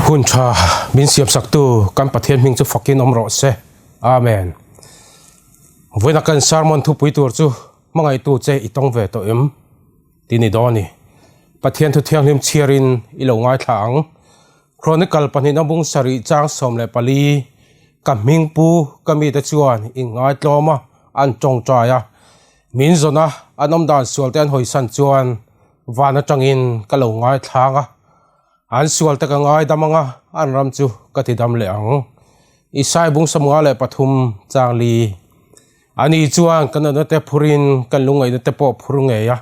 Hun tha min siamsaktu kan Pathian hming chu fakin awm rawh se. Amen. Vawiina kan sermon thupui tur chu hmangaihtu che i tawng ve tawh em? Ti ni dawn a ni. Pathian thu thianghlim chhiarin i lo ngaithla ang. Chronicle pahnihna bung sarih chang 14, Ka hming pu ka mite chuan in ngaitlawm a, an tawngtai a. Min zawn a, an awmdan sual te an hawisan chuan van atangin ka lo ngaithlang a. An sual te ka ngaidam ang a, an ram chu ka tidam leh ang. Isai bung 53 chang li. Ani chuan kan nunna te phurin kan lungngaihna te pawh phur ngei a.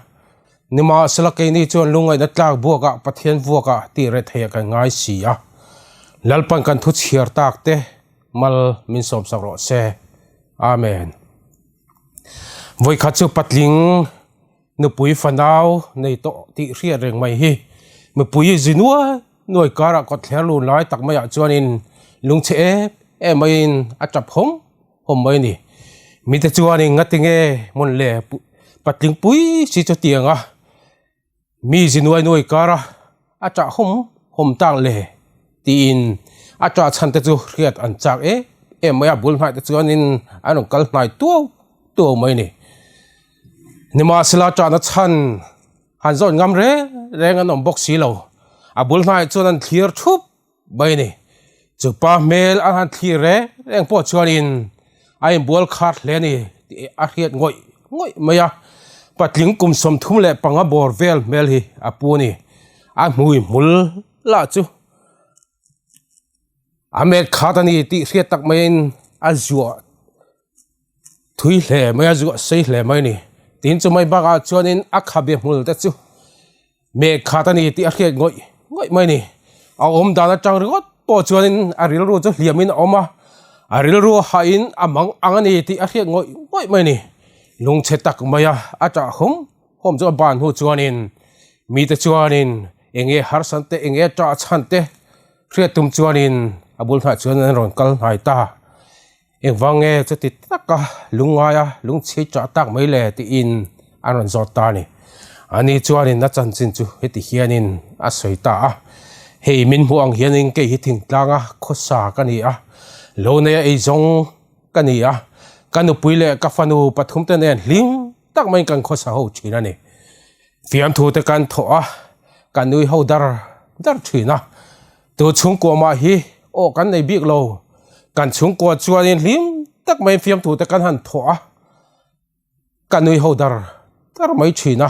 Nimahsela keini chuan lungngaihna tlak buakah Pathian vuakah tih reh theiah kan ngai si a. Lalpan kan thu chhiar tak te mal min sawmsak rawh se. Amen. Vawikhat chu patling nupui fanau nei tawh tih hriat reng mai hi mipui zi nuai nuai karah kawtthler lun lai tak maiah chuanin lungchhe em em maiin a tap hawm hawm mai a ni. Mite chuanin ngati nge hmun le patling pui si chu tiang a mi zi nuai nuai kara a tah hawm hawm tak le tiin a tah chhan te chu hriat an chak em em mai a bul hnaih te chuanin an rawn kal hnai tuau tuau mai a ni. Nimahsela tahna chhan han zawn ngam reng reng an awm bawk si lo a bul hnaih chuan an thlir thup mai a ni. Chu pa hmel a han thlir reng reng pawh chuanin a inbual khat hle a ni tih a hriat ngawih ngawih mai a. Patling kum 35 bawr vel hmel hi a pu a ni. A hmui hmul lah chu a met khat a ni tih hriat tak maiin a zuah thui hle mai a, zuah sei hle mai a ni. Tin chu mai bakah chuanin a khabe hmul te chu Meh khat a ni tih a hriat ngawih ngawih mai a ni. A awm dan atang ringawt pawh chuanin a rilru chu hliamin a awm a, a rilru hahin a mang ang a ni tih a hriat ngawih ngawih mai a ni. Lungchhe tak maia a tah hawm hawm chu a ban hnu chuanin mite chuanin eng nge harsan te eng nge tah chhan te hriat tum chuanin a bul hnah chuan an rawn kal hnai ta. Engvang nge chuti taka lungngaia lungchhi chah tak mai le tiin an rawn zawt ta a ni. Ani chuanin a chanchin chu heti hianin a sawi ta a, Hei min hmuh ang hianin kei hi thingtlanga khawsa ka ni a, lo neia eizawng ka ni a, ka nupui leh ka fanu pathum te nen hlim tak maiin kan khawsa ho thin a ni. Fiamthu te kan thawh a, kan nui ho dar dar thin a. Tu chhungkua mah hi aw kan nei bik lo, kan chhungkua chuanin hlim tak mai fiamthu te kan han thawh a, ka nui ho dar dar mai thin a,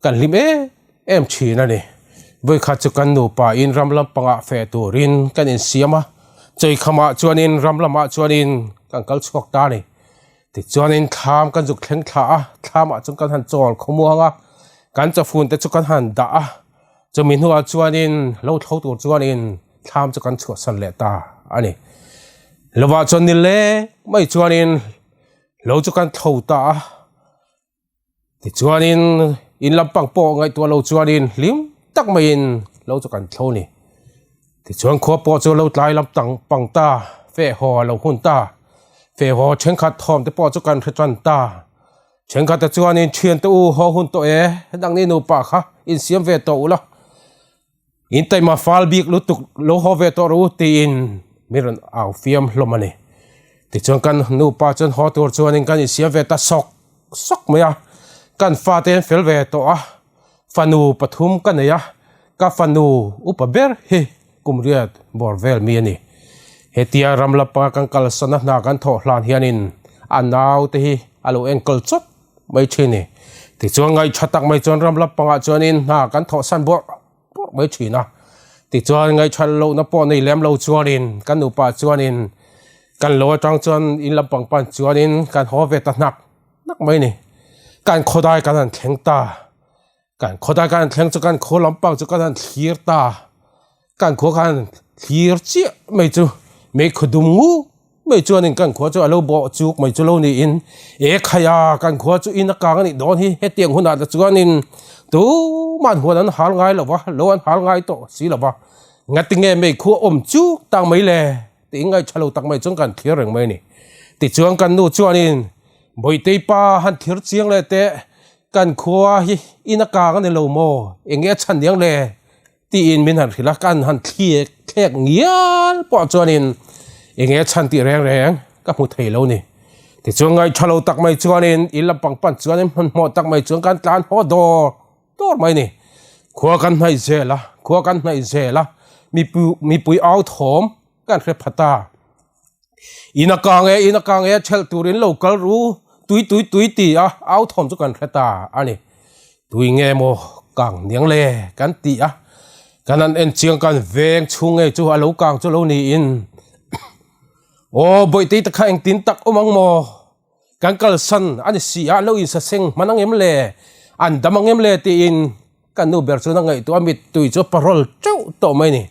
kan hlim em em thin a ni. Vawikhat chu kan nupa in ram lampangah feh turin kan insiam a, chawikhamah chuanin ram lamah chuanin kan kal chhuak ta a ni. Tichuanin thlam kan zuk thleng thla a, thlamah chuan kan han chawl khawmuang a, kan chawfun te chu kan han dah a. Chumi hnuah chuanin lo thlo tur chuanin thlam chu kan chhuahsan leh ta a ni. Lovah chuan ni leng mai chuanin lo chu kan thlo ta a. Tichuanin in lampang pawh ngaihtuah lo chuanin hlim tak maiin lo chu kan thlo a ni. Tichuan khua pawh chu lo tlai lam tang pang ta, feh haw a lo hun ta. Feh haw thenkhat thawm te pawh chu kan hre tan ta. Thenkhat te chuanin thian te u haw hun tawh e, nangni nupa kha insiam ve tawh ula, in taima fal bik lutuk lo haw ve tawh rawh u tiin min rawn au fiam hlawm a ni. Tichuan kan nupa chuan haw tur chuanin kan insiam ve ta sawk sawk mai a, kan fate an fel ve tawh a, fanu pathum ka nei a, ka fanu upa ber hi kum riat bawr vel mi a ni. Hetia ram lapa kan kalsan a hna kan thawh hlan hianin a naute hi a lo enkawl chawp mai thin a ni. Tichuan ngaihṭha tak mai chuan ram lapangah chuanin hna kan thawhsan bawrh bawrh mai thin a. Tichuan ngaihṭha lohna pawh nei lem lo chuanin kan nupa chuanin kan lo atang chuan in lampang pan chuanin kan haw ve ta hnak hnak mai a ni. Kan khawdai kan han thleng ta. Kan khawdai kan han thleng chu kan khaw lampang chu kan han thlir ta, kan khua khan thlir chiah mai chu meikhaw dum ngu mai chuanin kan khua chu a lo bawh chuk mai chu lo niin e khaia kan khua chu in a kang a nih dawn hi hetiang hunah te chuanin tuman huan an hal ngai lo va lo an hal ngai tawh si lo va ngatinge meikhua awm chuk tak mai le tiin ngaihṭha lo tak mai chuan kan thlir reng mai a ni. Tichuan kan nu chuanin Bawitei pa han thlir chiang leh teh Kan khua hi in a kang a ni lo maw? Eng nge a chhan diang le? tiin min han hrilh a, kan han thliak thlek ngial pawh chuanin eng nge chhan tih reng reng ka hmu thei lo ni. Tichuan ngaihṭha lo tak mai chuanin in lampang pan chuanin hmanhmawh tak mai chuan kan tlan haw dawr dawr mai ni. Khua kan hnaih zel a, khua kan hnaih zel a, mipui au thawm kan hre pha ta. In a kang e, in a kang e, thelh turin lo kal ru, tui tui tui ti a au thawm chu kan hre ta a ni. Tui nge maw kang niang le kan ti a, kan han en chiang kan veng chhung ngei chu a lo kang chu lo niin Aw Bawihtei te kha engtin tak awm ang maw? Kan kalsan a ni si a, lo insaseng hman ang em le? An dam ang em le? tiin ka nu ber chuan a ngaihtuah a, mittui chu a parawl teuh tawh mai a ni.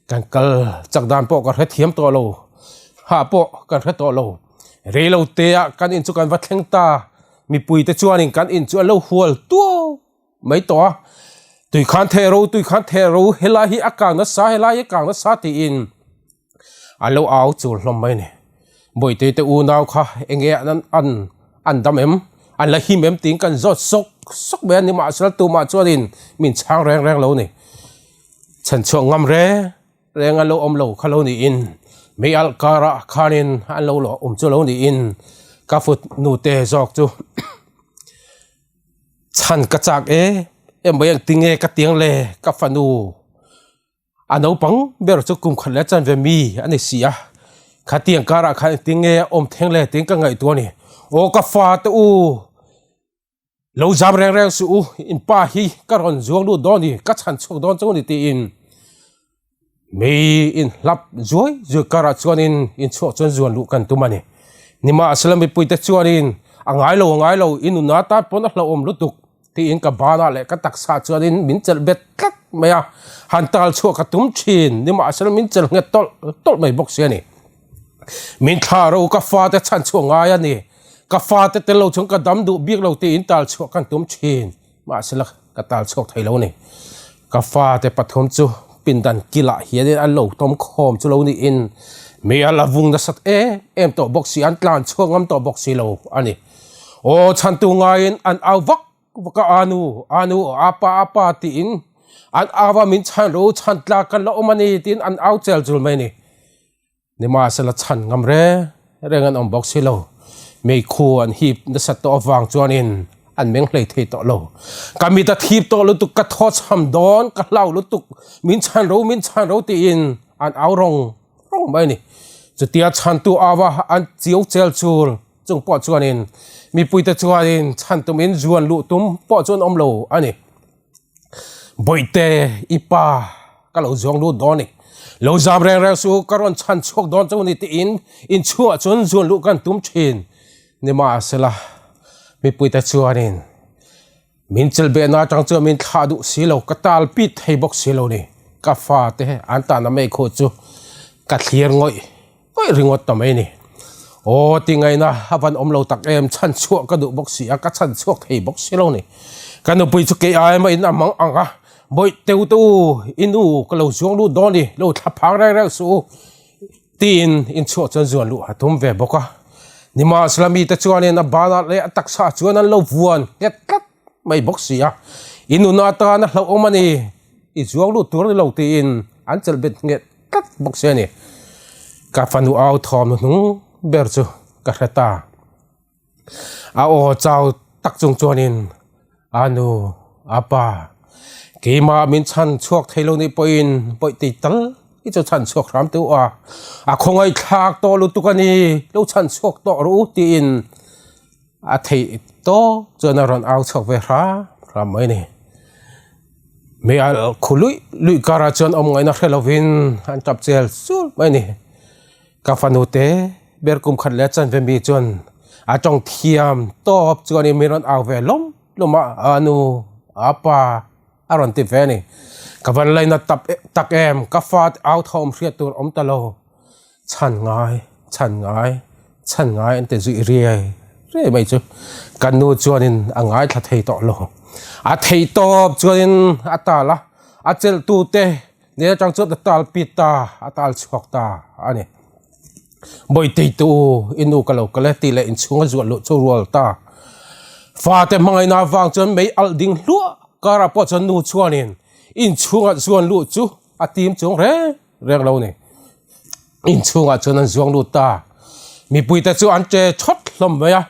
Kan kal chak dan pawh ka hrethiam tawh lo, hah pawh kan hre tawh lo. Rei lo te ah kan in chu kan va thleng ta, mipui te chuanin kan in chu an lo hual tuau mai tawh a, tui khan theh ro, tui khan theh ro, helai hi a kang nasa, helai hi a kang nasa tiin An lo au chul hlawm mai a ni. Bawihte te unau kha enge an an an dam em? An la him em tiin kan zawt sawk sawk mai a ni. Mahse tumah chuanin min chhang reng reng lo a ni. Chhanchhuak ngam reng reng an lo awm lo kha lo niin mei alh karah khanin an lo awm chu lo niin ka fut nute zawk chu chhan ka chak e em mai ang tinge ka tiang le ka fanu. A naupang ber chu kum khat leh chanve mi a ni si a, khatiang karah khan engtin nge a awm thleng le tiin ka ngaihtuah a ni. Aw ka fa te u, lo zam reng reng suh u, in pa hi ka rawn zuang lut dawn a ni, ka chhan chhuak dawn chu a ni tiin mei in hlap zuai zuai karah chuanin inchhuak chuan zuan luh kan tum a ni. Nimahsela mipuite chuanin a ngai lo a ngai lo, i nuna tan pawn a hlauhawm lutuk. Tiin ka banah leh ka taksa chuanin min chelh bet tlat mai a, han tal chhuah ka tum thin, nimahsela min chelh nghet tawlh tawlh mai bawk si a ni. Min thla ro ka fate chhan chhuah ngai a ni, ka fate tel lo chuan ka dam duh bik lo tiin tal chhuah kan tum thin, mahsela ka tal chhuak thei lo a ni. Ka fate pathum chu pindan kilah hianin an lo tawm khawm chu lo niin mi a la vung nasat em em tawh bawk si, an tlan chhuak ngam tawh bawk si lo a ni. Aw chhantu ngaiin an au vak vak a, Anu, Anu, Apa, Apa tiin an au a, min chhan ru, chhan tlak kan la awm a ni tiin an au chel chul mai a ni. Nimahsela chhan ngam reng reng an awm bawk si lo. Meikhu an hip nasat tawh avang chuanin an meng hlei thei tawh lo. Ka mit a thip tawh lutuk, ka thaw chham dawn, ka hlau lutuk, min chhan ro, min chhan ro tiin an au rawng rawng mai a ni. Chutia chhantu au a an chiu chel chul chung pawh chuanin mipuite chuanin chhan tumin zuan luh tum pawh chu an awm lo a ni. Bawihte i pa ka lo zuang lut dawn ni, lo zam reng reng suh ka rawn chhan chhuak dawn chu ni tiin inchhungah chuan zuan luh kan tum thin. Nimahsela mipuite chuanin min chelhbehna atang chuan min thlah duh si lo, ka tal pit thei bawk si lo ni. Ka fate an tahna mai khuh chu ka thlir ngawih. Awih ringawt ta mai ni. Aw ti ngaihna a van awm lo tak em, chhan chhuah ka duh bawk si a, ka chhan chhuak thei bawk si lo ni. Ka nupui chu kei ai mah in a mang ang a, Bawih teu te u, i nu ka lo zuang lut dawn ni, lo thla phang reng reng suh u, tiin inchhuah chuan zuan luh a tum ve bawk a. Nimahsela mite chuanin a banah leh a taksa chuan an lo vuan nghet tlat mai bawk si a, i nuna atana hlauhawm a ni, i zuang lut tur a ni lo tiin an chelh bet nghet tlat bawk si a ni. Ka fanu au thawm hnung ber chu ka hre ta. A aw chau tak chung chuanin a nu, a pa, keimah min chhan chhuak thei lo nih pawhin pawih tei tal hi chu chhan chhuak hram teh u a, a khawngaih thlak tawh lutuk a ni, lo chhan chhuak tawh rawh u tiin A theih tawk chuan a rawn au chhuak ve hram hram mai a ni. Mi a khu luih luih karah chuan awm ngaihna hre lovin an tap chel chul mai a ni. Ka fanu te ber kum khat leh chanve mi chuan a tawng thiam tawp chuanin min rawn au ve lawm lawm a, a nu, a pa a rawn ti ve a ni. Ka van laina tap tak em, ka fa au thawm hriat tur awm ta lo. Chhan ngai, chhan ngai, chhan ngai an ti zui riai riai mai chu ka nu chuanin a ngaithla thei tawh lo. A theih tawp chuanin a tal a, a chelh tu te nen atang chuan a tal pit ta, a tal chhuak ta a ni. Bawitei tu i nu ka lo kal e tih leh inchhung a zuah luh chu rual ta. Fate hmangaihna avang chuan mei alh ding hluah karah pawh chuan nu chuanin. Inchhungah zuan luh chu a tim chuang reng reng lo a ni. Inchhungah chuan an zuang lut ta. Mipuite chu an che thawt hlawm mai a.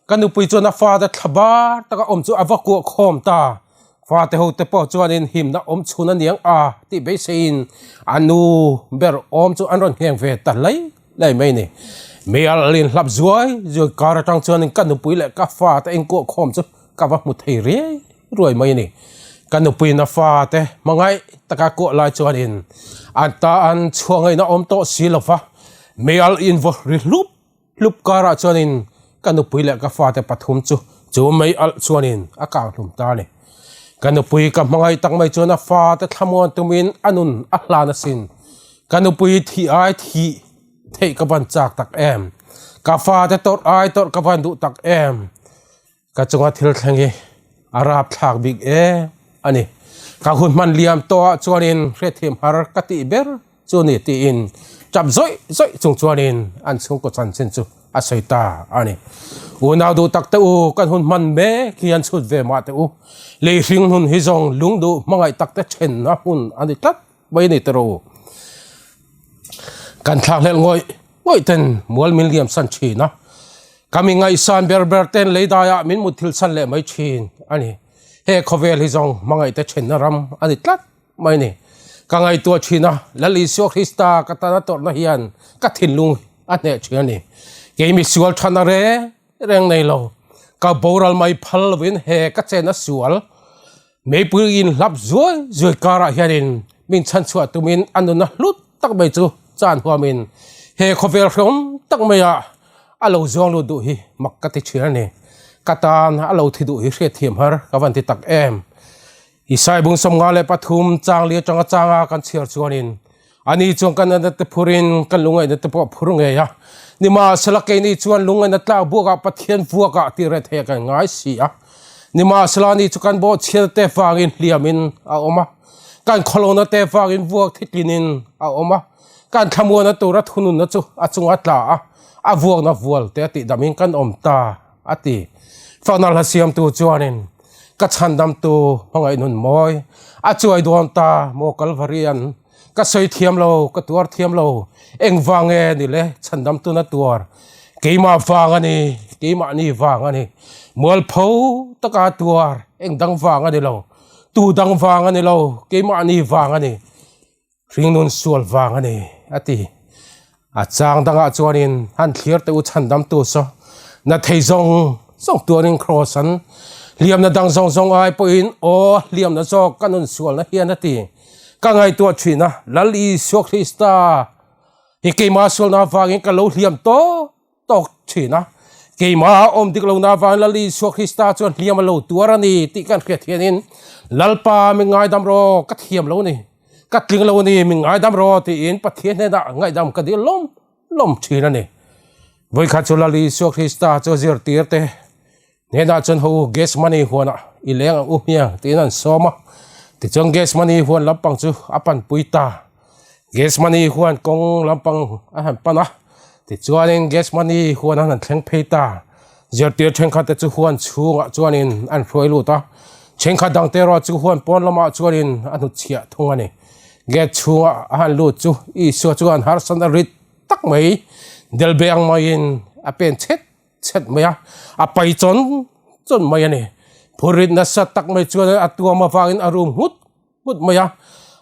Ka nupui chuan a fate thla bar taka awm chu a va kuah khawm ta. Fate ho te pawh chuanin himna awm chhun a niang a tih beiseiin a nu ber awm chu an rawn ngheng ve ta hlai hlai mai a ni. Meialh in hlap zuai zuai kar atang chuanin ka nupui leh ka fate inkuah khawm chu ka va hmu thei riai ruai mai a ni. Ka nupuiin a fate hmangaih taka kuah lai chuanin an ta an chhuah ngaihna awm tawh si lo va, meialh in vaw ri hlup hlup karah chuanin ka nupui leh ka fate pathum chu chu meialh chuanin a kang hlum ta a ni. Ka nupui ka hmangaih tak mai chuan a fate thlamuan tumin a nun a hlan asin. Ka nupui thih ai thih theih ka van chak tak em. Ka fate tawrh ai tawrh ka van duh tak em. Ka chunga thil thleng hi a rap thlak bik em a ni. Ka hun hman liam tawhah chuanin hriatthiam har ka tih ber chu ni tiin tap zawih zawih chung chuanin an chhungkaw chanchin chu a sawi ta a ni. Unau duh tak te u, kan hun hman mek hi an chhut ve mah teh u. Lei hring hun hi zawng lung duh hmangaih tak te thenna hun a ni tlat mai a ni tawh u. Kan thlakhlelh ngawih ngawih ten mual min liam san thin a, ka mi ngaihsan ber ber ten leidaiah min mut thil chhan leh mai thin a ni. He khawvel hi zawng hmangaihte thenna ram a ni tlat mai a ni. Ka ngaihtuah thin a, Lal Isua Krista ka tana tawrhna hian ka thinlung a hneh thin a ni. Kei misual thana reng reng nei lo, ka boral mai phal lovin he ka chenna sual Meipui in hlap zuai zuai karah hianin min chhanchhuah tumin a nuna hlut tak mai chu chan huamin he khawvel hreawm tak maiah a lo zuang lut duh hi mak ka ti thin a ni. Ka tan a lo thi duh hi hriatthiam har ka van ti tak em. Isai bung 53 chang li atanga changa kan chhiar chuanin Ani chuan kan natna te phurin kan lungaihna te pawh a phur ngei a. Nimahsela keini chuan lungaihna tlak buakah Pathian vuakah tih reh theih kan ngai si a. Nimahsela ani chu kan bawhchhiatna te vangin hliamin a awm a. Kan khawlona te vangin vuak thitlinin a awm a. Kan thlamuana tura thununna chu a chunga tla a, a vuakna vual te a tihdamin kan awm ta a ti. Fakna hla siamtu chuanin ka chhandamtu hmangaih nun mawi a chuai dawn ta maw Kalvarian Ka sawi thiam lo, ka tuar thiam lo, engvang nge ni le chhandam tuna tuar? Keimah vang a ni, keimahni vang a ni. Mualpho taka tuar engdang vang a ni lo, tu dang vang a ni lo, keimahni vang a ni, hringnun sual vang a ni, a ti. A chang dangah chuanin han thlir teh u chhandamtu saw na thei zawng zawng tuarin kraws an hliamna dang zawng zawng ai pawhin aw hliamna zawk ka nun sualna hian a ti. Ka ngaihtuah thin a, Lal Isua Krista hi keimah sualna avangin ka lo hliam tawk tawk thin a, keimah awm dik lohna avangin Lal Isua Krista chuan hliam a lo tuar a ni tih kan hriat hianin Lalpa min ngaidam rawh ka thiam lo ni. Ka tling lo a ni, min ngaidam rawh tiin Pathian hnenah ngaihdam ka dil lawm lawm thin a ni. Vawikhat chu Lal Isua Krista chu zirtir te hnenah chuan ho u Gethsemane huanah i leng ang u hmiang tiin an sawm a. Tichuan Gethsemane huan lampang chu a panpui ta. Gethsemane huan kawng lampang a han pan a, tichuanin Gethsemane huan an han thleng phei ta. Zirtir thenkhatte chu huan chhungah chuanin an hruai lut a, thenkhat dangte erawh chu huan pawn lamah chuanin a hnutchhiah thung a ni. Gate chhungah a han lut chu Isua chuan harsatna rit tak mai delbe ang maiin a pen chhet chhet mai a, a pai chawn chawn mai a ni. Phurrit nasa tak mai chuan a tuam avangin a rum nghut nghut mai a,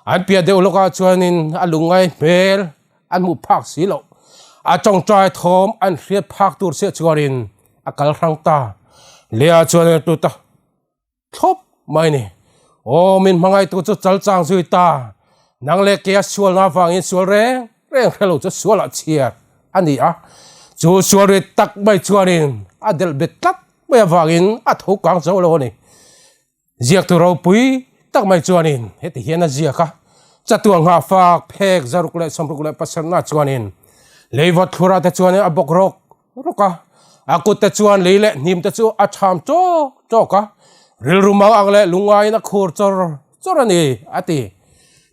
an piah deuh lawkah chuanin a lungngai hmel an hmuh phak si loh. A tawngtai thawm an hriat phak tur chiah chuanin a kal hrang ta. Lehah chuan a tlu ta thlawp mai a ni. Aw min hmangaihtu chu chal chang zui ta, nang leh kei a sualna avangin sual reng reng hre lo chu sualah chhiar a ni a. Chu sual rit tak mai chuanin a delh bet tlat mai avangin a tho kang zo lo a ni. Ziaktu ropui tak mai chuanin heti hian a ziak a, Chatuang nghah fak phek 667 chuanin leivawt thlurah te chuanin a bawk rawk rawk a, a kut te chuan lei leh hnim te chu a cham tawk tawk a, rilru mang ang leh lungaiin a khur chawr chawr a ni, a ti.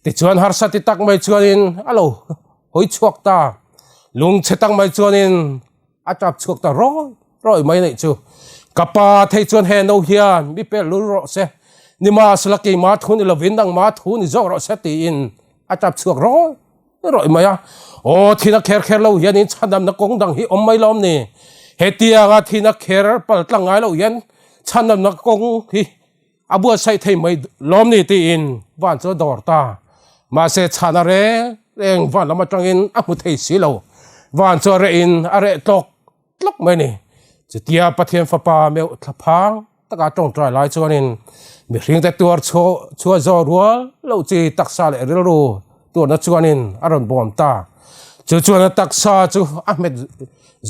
Tichuan harsa ti tak mai chuanin a lo hawi chhuak ta. Lungchhe tak mai chuanin A tap chhuak ta rawi rawi mai neih chu. Ka pa thei chuan he no hian mi pel lul rawh se. Nimahsela keimah thu ni lovin nangmah thu ni zawk rawh se tiin a tap chhuak rawih rawih mai a. Aw thina kher kher lo hianin chhandamna kawng dang hi awm mai lawm ni? Hetianga thina kher pal tlang ngai lo hian chhandamna kawng hi a buatsaih thei mai lawm ni tiin van chu a dawr ta. Mahse chhana reng reng van lam atangin a hmu thei si lo. Van chu a rehin a reh tlawk tlawk mai a ni. Chutia Pathian fapa meuh thla phang taka tawngtai lai chuanin mihringte tuar chhuah zawh rual loh chi taksa leh rilru tuarna chuanin a rawn bawm ta. Chu chuan a taksa chu a hmet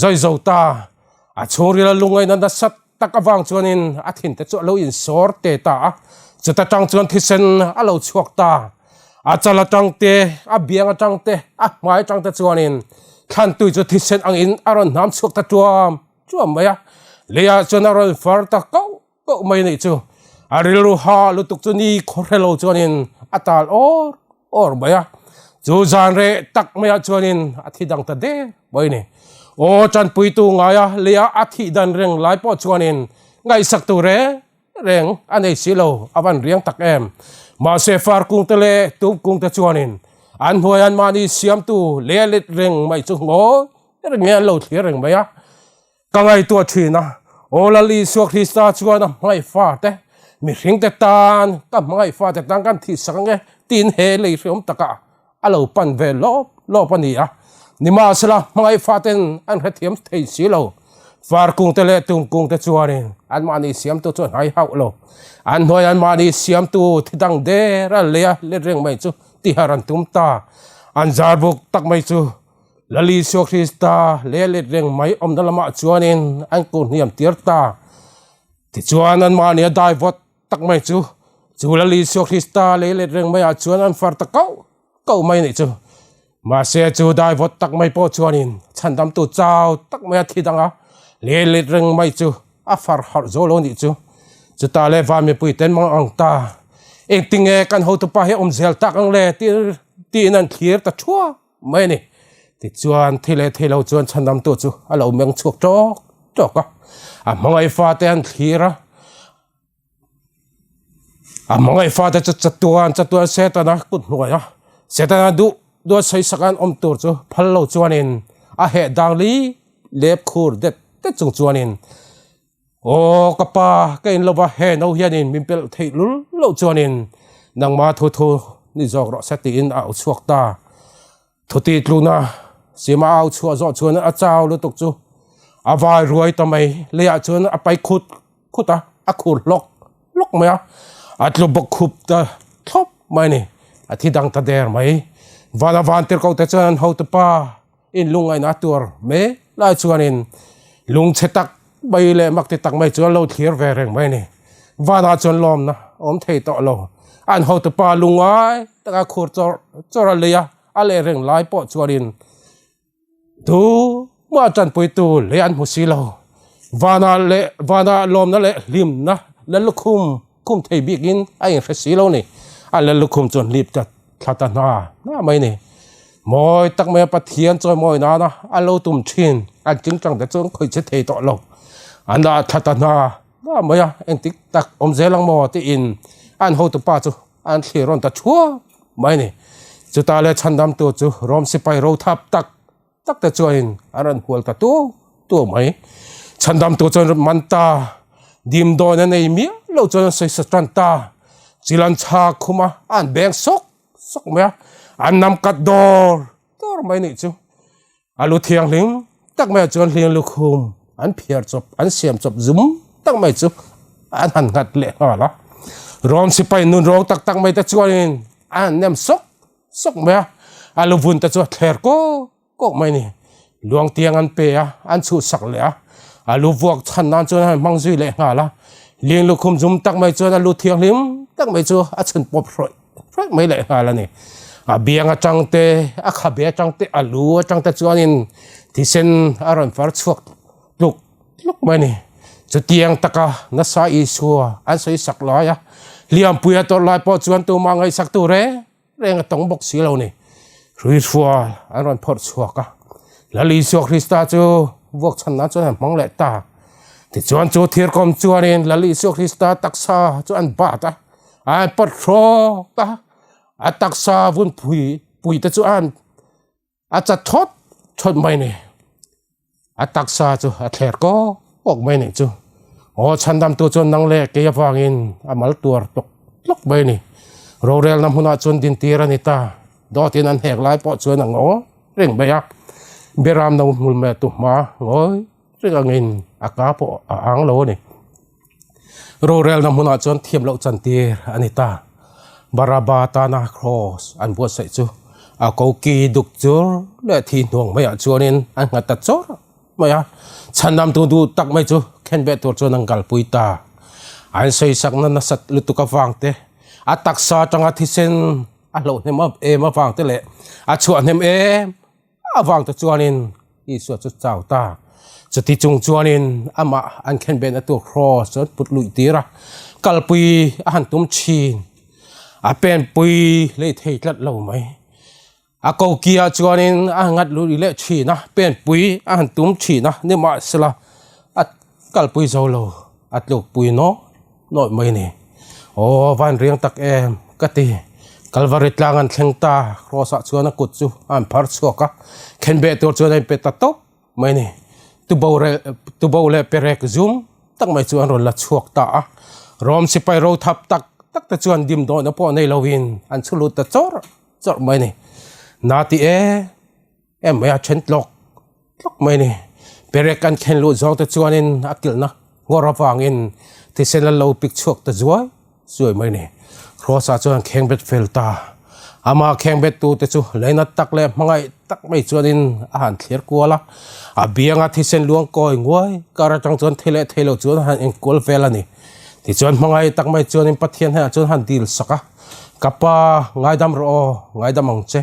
zawi zo ta. A chhungrila lungaina nasa tak avang chuanin a thinte chu a lo insawr te ta a, chuta tang chuan thisen a lo chhuak ta. A chal atang te, a biang atang te, a hmai atang te chuanin thlantui chu thisen angin a rawn hnam chhuak ta tuam tuam mai a. Leiah chuan a rawn far ta koh koh mai a nih chu. A rilru ha lutuk chu ni khaw hre lo chuanin a tal awr awr mai a. Chu zan reh tak maiah chuanin a thi dang ta der mai a ni. Aw tanpuitu ngaia leia a thih dan reng lai pawh chuanin ngaihsak tur reng reng a nei si lo, a van riang tak em. Mahse far kungte leh tup kungte chuanin an hnuai an mahni siamtu leia let reng mai chu ngawi reng nge an lo thlir reng mai a. Ka ngaihtuah thin a, Aw Lal Isua Krista chuan a hmangaih fate, mihringte tan, ka hmangaih fate tan kan thihsak ange tiin he lei hreawm takah a lo pan ve lawp lawp a ni a. Nimahsela hmangaih faten an hrethiam thei si lo. Far kungte leh tum kungte chuanin anmahni siamtu chu an hai hauh lo. An hnuai anmahni siamtu thidang der a lei a let reng mai chu tihar an tum ta. An zar buk tak mai chu Lal Isua Krista leh let reng mai awmna lamah chuanin an kur hniam tir ta. Tichuan anmahni a dai vawt tak mai chu, chu Lal Isua Krista leh let reng maiah chuan an far ta kauh kauh mai a nih chu. Mahse chu dai vawt tak mai pawh chuanin chhandamtu chau tak maia thi danga leh let reng mai chu a far harh zo lo a nih chu. Chutah leh van mipui ten mang ang ta, engtinge kan hotupa hi a awm zel tak ang le tiin an thlir ta thuak. mai a ni. Tichuan, thi leh thei lo chuan chhandamtu chu a lo meng chhuak tawk tawk a, a hmangaih fate an thlir a, a hmangaih fate chu chatuan chatuan Setana kut hnuai a, Setana duh duh a sawisak an awm tur chu phal lo chuanin a heh dang li lep khur det det chung chuanin Aw ka pa, ka in lova he no hianin min pelh theih lul loh chuanin nangma thu thu ni zawk rawh se tiin a au chhuak ta. Thuti tluna sima a au chhuah zawh chuan a chau lutuk chu a vai ruai ta mai, leiah chuan a pai khut khut a, a khur hlawk hlawk mai a, a tlu bawk khup ta thlawp mai a ni, a thi dang ta der mai. Vana vantirhkoh te chuan an hotupa In lungngaihna tuar mek lai chuanin lungchhe tak mai leh mak ti tak mai chuan lo thlir ve reng mai a ni. Vanah chuan lawmna a awm thei tawh lo. An hotupa lungngai taka khur chawrh chawrh a lei a, a leh reng lai pawh chuanin tumah tanpuitu lei an hmu si lo. Vanah leh vanah lawmna leh hlimna lal lukhum khum thei bikin a inhre si lo a ni. A lal lukhum chuan hlip ta thla ta hna hna mai a ni. Mawi tak maia Pathian chawimawi nana a lo tum thin an tingtang te chuan khawih che thei tawh lo. An dah thla ta hna hna mai a, engtik tak awm zel ang maw tiin an hotupa chu an thlir rawn ta thuak mai a ni. Chutah leh chhandamtu chu Rom sipai rothap tak tak te chuanin an rawn hual ta tuau tuau mai. Chhandamtu chuan rawn man ta, dimdawn a nei miah lo chuan an sawi sa tan ta. Chil an chhak khum a, an beng sawk sawk mai a, an nam kat dawr dawr mai nih chu. A lu thianghlim tak mai ah chuan hling lukhum an phiar chawp, an siam chawp zum tak mai chu an han nghat leh nghal a. Rom sipai nun rawng tak tak mai te chuanin an han nem sawk sawk mai a, a lu vun te chu a thler kawk kawk mai a ni. Luang tiang an pe a, an chhuhsak leh a, a lu vuak chhan nan chuan a han hmang zui leh nghal a. Ling lukhum zum tak mai chuan a lu thianghlim tak mai chu a chhun pawp hrawih hrawih mai leh nghal a ni. A biang atang te, a khabe atang te, a lu atang te chuanin thisen a rawn far chhuak tluk tluk mai a ni. Chutiang taka nasa Isua an sawi sak lai a, hliampui a tawrh lai pawh chuan tumah ngaihsak tur e. Reng a tawng bawk si lo ni. Hruihrual an rawn phawrh chhuak a. Lal Isua Krista chu vuak chhan nan chuan an hmang leh ta. Tichuan chu thirkawm chuanin Lal Isua Krista taksa chu an bat a. A han pawt hrawk a, a taksa vun phui pui te chu a han a chat thawt thawt mai a ni. A taksa chu a thler kawk kawk mai a nih chu. Aw chhandamtu chuan nang leh kei avangin a mal tuar tlawk tlawk mai a ni. Rorelna hmunah chuan dintir a ni ta. Dawtin an hek lai pawh chuan a ngaw reng mai a. Beram no hmul meh tu hma ngawi reng angin a ka pawh a ang lo a ni. Rorelna hmunah chuan thiam loh chantir a ni ta. Baraba tana kraws an buatsaih chu a koki duk chur leh thi hnuang maiah chuanin an nghat ta chawr mai a. Chhandamtu duh tak mai chu khenbeh tur chuan an kalpui ta. An sawisakna nasat lutuk avang te, a taksa atanga thisen a hloh hnem em avang te leh a chhuah hnem em avang te chuanin Isua chu chau ta. Chuti chung chuanin amah an khenbehna tur kraws chu an put luih tir a, kalpui a han tum thin. A penpui lei thei tlat lo mai. A kokiah chuanin a ngat luih leh thin a, penpui a han tum thin a, nimahsela a kalpui zo lo, a tlukpui nawk nawk mai a ni. Aw van riang tak em ka ti. Kalvari tlang an thleng ta, Kraws ah chuan a kut chu a han phar chhuak a, khenbeh tur chuan a inpe ta tawp mai a ni. Tubo reh tubo leh perek zum tak mai chu an rawn la chhuak ta a, Rom sipai ro thap tak tak te chuan dimdawhna pawh nei lovin an chhu lut ta chawrh chawrh mai a ni. Na ti e. Em mai a then tlawk tlawk mai a ni. Perek an khen luh zawng te chuanin a kilhna ngawr avangin thisen a lo pik chhuak ta zuai zuai mai a ni. Cross ah chuan an kheng bet fel ta. Amah kheng bet tu te chu leina tak leh hmangaih tak mai chuanin a han thlir kual a. A bianga thisen luang kawi nguai kar atang chuan thei leh thei lo chuan a han enkual vel a ni. Tichuan hmangaih tak mai chuanin Pathian hnenah chuan a han dil sak a, Ka pa, ngaidam rawh aw, ngaidam ang che.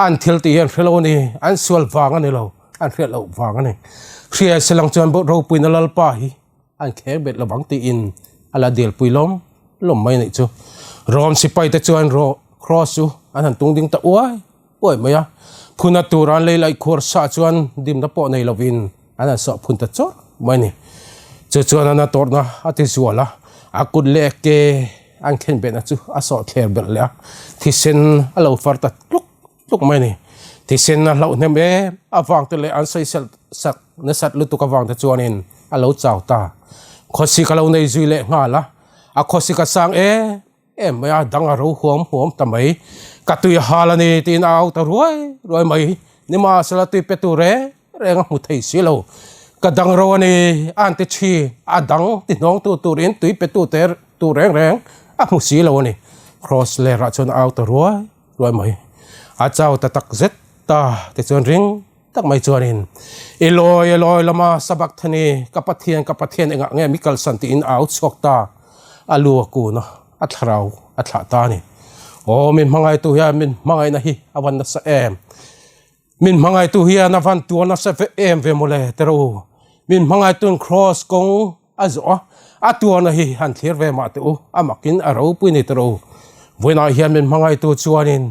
An thil tih hi an hre lo a ni, an sual vang a ni lo, an hriat loh vang a ni. Hria Silang chuan ropuina Lalpa hi an kheng bet lovang tiin a la dilpui lawm lawm mai a nih chu. Rom sipai te chuan Cross chu an han tung ding ta uai uai mai a, phuna tura an lei laih khuar sa chuan dimna pawh nei lovin an han sawh phun ta chawrh mai a ni. Chu chuan a na tawrhna a ti zual a, a kut leh ke an khenbehna chu a sawh thler belh leh a, thisen a lo far ta tluk tluk mai a ni. Thisen a hlauh hnem em avang te leh an sawisel sak nasat lutuk avang te chuanin a lo chau ta. Khawsik a lo nei zui leh nghal a, a khawsik a sang em em mai a, dang a ro huam huam ta mai. Ka tui a hal a ni tiin a au ta ruai ruai mai. Nimahsela tui pe tur reng reng a hmu thei si lo. Ka dang ro a ni, a han ti thin. A dang ti hnawng tu turin tui pe tu te tur reng reng a hmu si lo a ni. Cross lerah chuan a au ta ruai ruai mai. A chau ta tak zet ta tichuan ring tak mai chuanin, Eloi, Eloi, lama sabachthani, ka Pathian, ka Pathian engah nge mi kalsan tiin a au chhuak ta. A lu a kun a, a thlarau a thlah ta a ni. Aw, min hmangaitu hian min hmangaihna hi a van nasa em. Min hmangaitu hian a van tuar nasa ve em ve mawle tero. Min hmangaituin Kraws kawng a zawh a, a tuarna hi han thlir ve mah teh u, a makin a ropui ni tero. Vawiinah hian min hmangaitu chuanin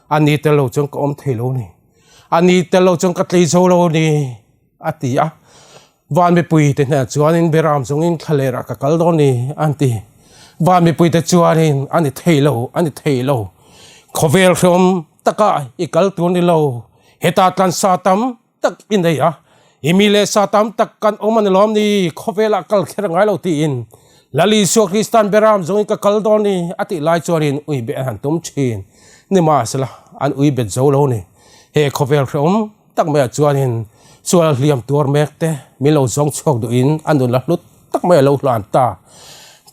a ni tel lo chuan ka awm thei lo ni, a ni tel lo chuan ka tlei zo lo ni a ti a. Van mipui te hnenah chuanin Beram chungin thlalerah ka kal dawn ni an ti. Van mipui te chuanin a ni thei lo, a ni thei lo. Khawvel hreawm taka i kal tur ni lo. Heta tlan sa tam tak i nei a, i mi leh sa tam tak kan awm a ni lawm ni, khawvelah kal kher ngai lo tiin Lal Isua Kristan Beram chungin ka kal dawn ni a tih lai chuanin ui beh an han tum thin. Nimahsela an ui bet zo lo ni. He khawvel hreawm tak maiah chuanin sual hliam tuar mek te min lo zawng chhuak duhin a nun la hlut tak mai a lo hlan ta.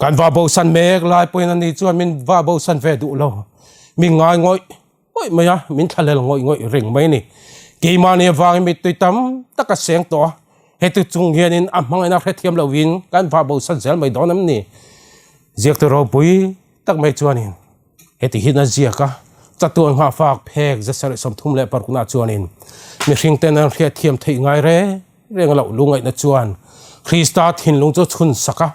Kan va bosan mek lai pawhin ani chuan min va bosan ve duh lo. Min ngai ngawih ngawih mai a, min thlalel ngawih ngawih reng mai a ni. Keimahni avangin mittui tam tak a seng tawh a, heti chung hianin a hmangaihna hrethiam lohin kan va bosan zel mai dawn em ni? Ziaktu ropui tak mai chuanin heti hian a ziak a, chatuan nghahfak phek zasarih 36 na chuanin mihring ten an hriat thiam theih ngai reng reng loh lungaihna chuan Krista thinlung chu chhun sak a,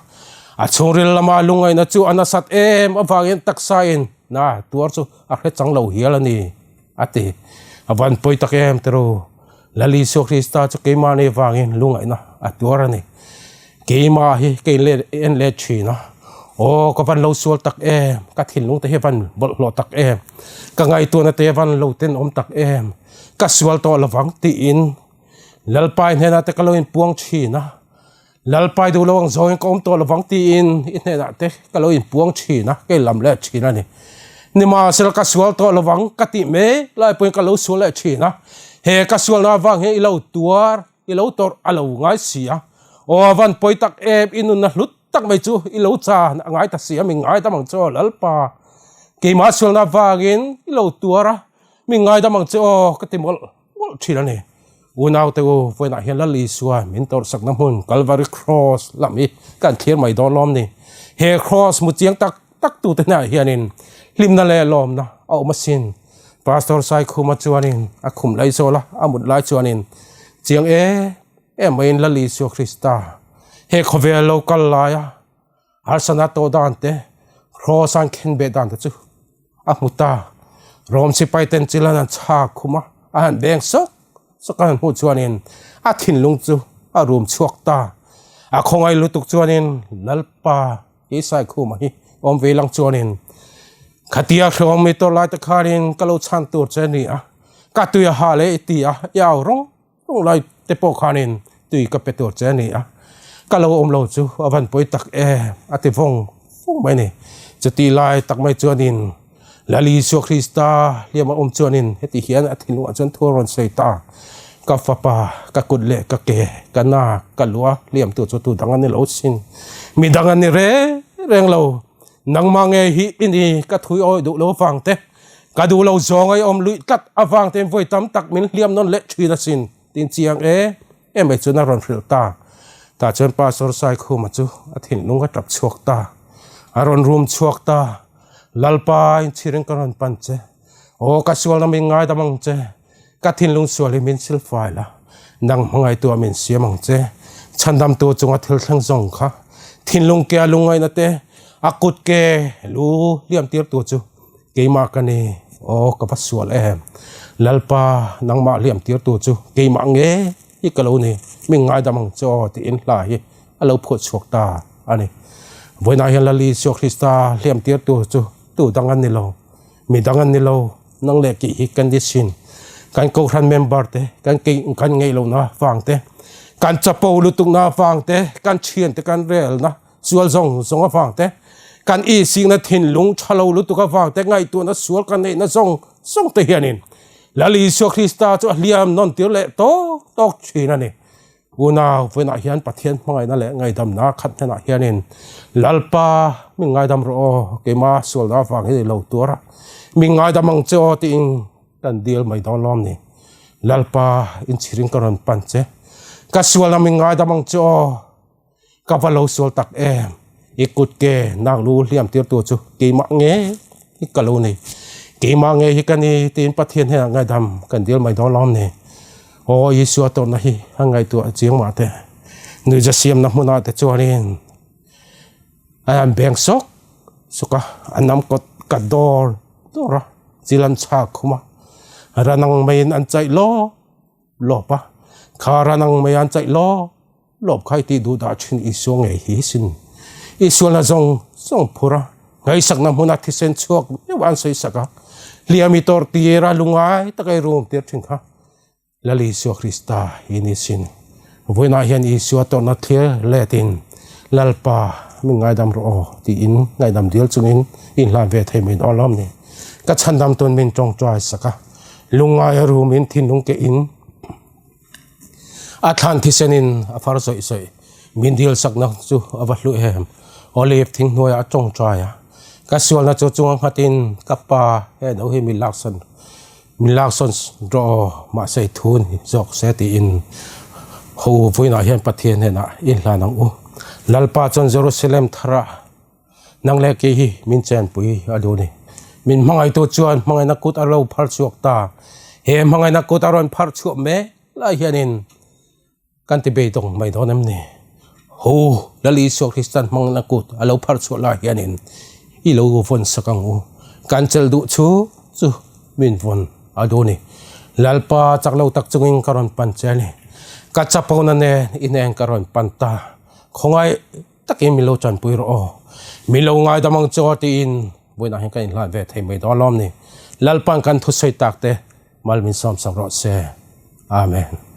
a chhungril lama lungaihna chu a nasat em avangin taksain na tuar chu a hre chang lo hial a ni a ti. A van pawi tak em te ru, Lal Isua Krista chu keimahni avangin lungaihna a tuar a ni. Keimah hi ka inlet en let thin a. Aw, ka van lo sual tak em, ka thinlung te hi a van bawlhhlawh tak em, ka ngaihtuahna te a van lo tenawm tak em, ka sual tawh lovang tiin Lalpai hnenah te ka lo inpuang thin a, Lalpai duh lo ang zawngin ka awm tawh lovang tiin i hnenah te ka lo inpuang thin a, ka inlam leh thin a ni. Nimahsela ka sual tawh lovang ka tih mai lai pawhin ka lo sual leh thin a, he ka sualna avang hian i lo tuar, i lo tawrh a lo ngai si a, aw a van pawi tak em i nunna hlut tak mai chu i lo chan a ngai ta si a, min ngaidam ang che aw Lalpa, keimah sualna avangin i lo tuar a, min ngaidam ang che aw ka ti mawlh mawlh thin a ni. Unaute u, vawiinah hian Lal Isua min tawrhsakna hmun Kalvari Cross lam hi kan thlir mai dawn lawm ni. He Cross hmu chiang tak tak tute hnenah hianin hlimna leh lawmna a awm asin. Pastor Saikhuma chuanin a khum lai zawl a, a mut lai chuanin chiang em em maiin Lal Isua Krista he khawvel lo kal laia harsatna tawh dan te, Cross an khenbeh dan te chu a hmu ta. Rom sipai ten chilan an chhak khum a, a han beng sawk sawk a han hmuh chuanin a thinlung chu a rum chhuak ta. A khawngaih lutuk chuanin Lalpa hi Saikhuma hi awm ve lang chuanin khatia hreawm mi tawr lai te khanin ka lo chhan tur che a ni a, ka tui a ha leh i ti a, i au rawng rawng lai te pawh khanin tui ka pe tur che a ni a, ka lo awm lo chu a van pawi tak em a ti vawng vawng mai a ni. Chutih lai tak mai chuanin Lal Isua Krista hliam a awm chuanin heti hian a thinlungah chuan thu a rawn sawi ta, Ka fapa, ka kut leh ka ke, ka na, ka lua hliam tu chu tu dang a ni lo sin, mi dang a ni reng reng lo, nangmah nge hi i ni ka thui awi duh lo vang te, ka duh lo zawng a i awm luih tlat avang tein vawi tam tak min hliam nawn leh thin asin, tin chiang e em mai chuan a rawn hrilh ta. Tah chuan Pastor Saikhuma chu a thinlung a tap chhuak ta, a rawn rum chhuak ta, Lalpa inchhirin ka rawn pan che, aw ka sualna min ngaidam ang che, ka thinlung sual hi min silfai la, nang hmangaihtuah min siam ang che, chhandamtu chunga thil thleng zawng kha thinlung ke a lungngaihna te, a kut ke lu hliam tirtu chu keimah ka ni, aw ka va sual em, Lalpa nangmah hliam tirtu chu keimah nge hi ka lo ni, min ngaidam ang che aw tiin hla hi a lo phuah chhuak ta a ni. Vawiinah hian Lal Isua Krista hliam tirtu chu tu dang an ni lo, mi dang an ni lo, nang leh kih hi kan ni sin. Kan Kohhran member te, kan kei kan ngeih lohna vang te, kan chapo lutukna vang te, kan thiante kan relna sual zawng zawng avang te, kan ihsikna thinlung tha lo lutuk avang te, ngaihtuahna sual kan neihna zawng zawng te hianin Lal Isua Krista chu a hliam nawn tir leh tawk tawk thin a ni. Unau vawiinah hian Pathian hmangaihna leh ngaihdamna khat hnenah hianin Lalpa min ngaidam rawh aw, keimah sualna avang hi lo tuar a, min ngaidam ang che aw tiin kan dil mai dawn lawm ni. Lalpa inchhirin ka rawn pan che, ka sualna min ngaidam ang che aw, ka va lo sual tak em, i kut ke nak lu hliam tirtu chu keimah nge hi ka lo ni, keimah nge hi ka ni tiin Pathian hnenah ngaidam kan dil mai dawn lawm ni. Aw Isua tawrhna hi a ngaihtuah chiang mah te, nuihza siamna hmunah te chuanin a han beng sawk sawk a, a nam kawt kat dawr dawr a, chil an chhak khum a, ran ang maiin an chaih lawp lawp a, kha ran ang mai an chaih lawp lawp kha i tih duh dah thin Isua ngei hi sin. Isua na zawng zawng phur a, ngaihsakna hmuna thisen chhuak meuh an sawi sak a, hliam i tawrh tir a, lungai taka i rum tir thin kha. Lal Isua Krista i ni sin. Vawiinah hian Isua tawrhna thlir letin Lalpa min ngaidam rawh aw tiin ngaihdam dil chungin inhlan ve thei mai dawn lawm ni. Ka chhandam tun min tawngtai sak a, lungngai a rumin thinlung ke in a thlan thisenin a far zawih zawih min dil sakna chu a va hlu em. Olive thing hnuaiah a tawngtai a, ka sualna chu chunga nghatin ka pa he no hi min laksan Min laksawn rawh aw, mahse i thu ni zawk se tiin ho vawiinah hian Pathian hnenah i hlan ang u. Lalpa chuan Jerusalem tharah nang leh kei hi min chenpui a duh a ni. Min hmangaihtu chuan hmangaihna kut a lo phar chhuak ta. He hmangaihna kut a rawn phar chhuah mek lai hianin Kan ti beidawng mai dawn em ni? Ho, Lal Isua Kristan hmangna kut a lo phar chhuah lai hianin i lo vawn sak ang u. Kan chelh duh chu chu min vawn a duh ni. Lalpa chak lo tak chungin ka rawn pan che a ni. Ka chapona nen i nen ka rawn pan ta. Khawngaih takin min lo chanpui rawh aw. Min lo ngaidam ang chu aw tiin vawiinah hian kan inhlan ve thei mai dawn lawm ni. Lalpan kan thusawi tak te mal min sawmsak rawh se. Amen.